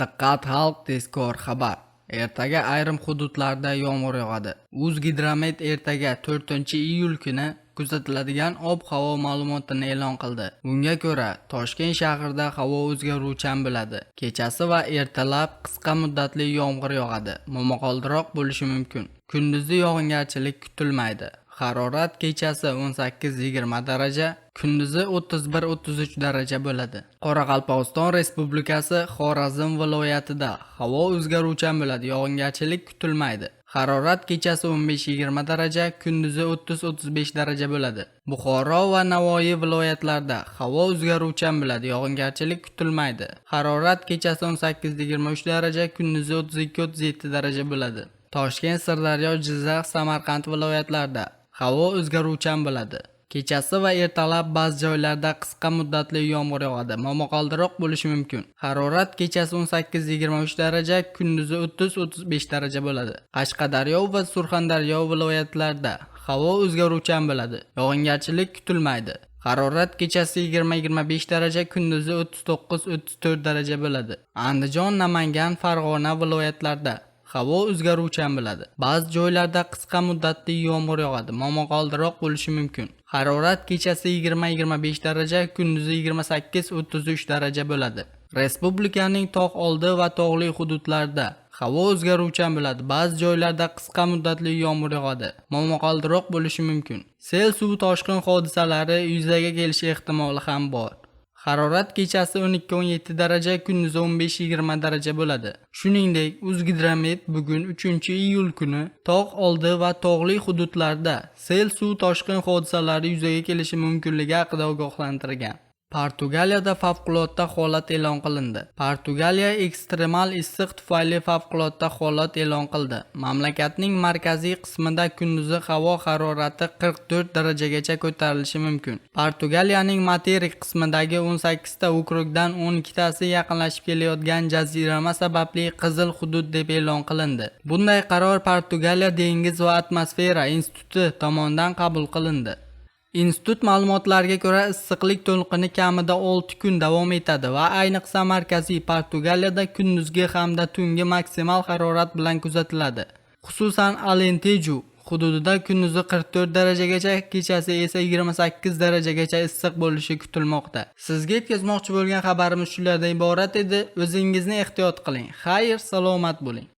Diqqat xalq, tezkor xabar! Ertaga ayrim hududlarda yomg'ir yog'adi. O'zgidromet ertaga, 4-iyul kuni kuzatiladigan ob-havo ma'lumotini e'lon qildi. Unga ko'ra, Toshkent shahrida havo o'zgaruvchan bo'ladi. Kechasi va ertalab qisqa muddatli yomg'ir yog'adi. Momaqaldiroq bo'lishi mumkin. Kunduzi yog'ingarchilik kutilmaydi. Harorat kechasi 18-20 daraja, kunduzi 31-33 daraja bo'ladi. Qoraqalpog'iston Respublikasi Xorazm viloyatida havo o'zgaruvchan bo'ladi, yog'ingarchilik kutilmaydi. Harorat kechasi 15-20 daraja, kunduzi 30-35 daraja bo'ladi. Buxoro va Navoiy viloyatlarida havo o'zgaruvchan bo'ladi, yog'ingarchilik kutilmaydi. Harorat kechasi 18-23 daraja, kunduzi 32-37 daraja bo'ladi. Toshkent, Sirdaryo, Jizzax, Samarqand viloyatlarida havo o'zgaruvchan bo'ladi. Kechasi va ertalab ba'zi joylarda qisqa muddatli yomg'ir yog'adi, momaqaldiroq bo'lishi mumkin. Harorat kechasi 18-23 daraja, kunduzi 30-35 daraja bo'ladi. Qashqadaryo va Surxondaryo viloyatlarida havo o'zgaruvchan bo'ladi, yog'ingarchilik kutilmaydi. Harorat kechasi 20-25 daraja, kunduzi 39-34 daraja bo'ladi. Andijon, Namangan, Farg'ona viloyatlarida havo o'zgaruvchan bo'ladi. Ba'zi joylarda qisqa muddatli yomg'ir yog'adi, momaqaldiroq bo'lishi mumkin. Harorat kechasi 20-25 daraja, kunduzi 28-33 daraja bo'ladi. Respublikaning tog' oldi va tog'li hududlarida havo o'zgaruvchan bo'ladi. Ba'zi joylarda qisqa muddatli yomg'ir yog'adi, momaqaldiroq bo'lishi mumkin. Sel suv toshqin hodisalari yuzaga kelishi ehtimoli ham bor. Harorat kechasi 12-17 daraja, kunduzi 15-20 daraja bo'ladi. Shuningdek, O'zgidromet bugun, 3-iyul kuni tog' oldi va tog'li hududlarda sel suv toshqin hodisalari yuzaga kelishi mumkinligi haqida ogohlantirgan. Portugaliyada favqulodda holat e'lon qilindi. Portugaliya ekstremal issiq tufayli favqulodda holat e'lon qildi. Mamlakatning markaziy qismida kunduzi havo harorati 44 darajagacha ko'tarilishi mumkin. Portugaliyaning materik qismidagi 18 ta okrugdan 12 tasi yaqinlashib kelayotgan jazirama sababli qizil hudud deb e'lon qilindi. Bunday qaror Portugaliya dengiz va atmosfera instituti tomonidan qabul qilindi. Institut ma'lumotlariga ko'ra, issiqlik to'lqini kamida 6 kun davom etadi va ayniqsa markaziy Portugaliyada kunduzgi hamda tungi maksimal harorat bilan kuzatiladi. Xususan, Alenteju hududida kunduzi 44 darajagacha, kechasi esa 28 darajagacha issiq bo'lishi kutilmoqda. Sizga yetkazmoqchi bo'lgan xabarimiz shulardan iborat edi. O'zingizni ehtiyot qiling. Xayr, salomat bo'ling.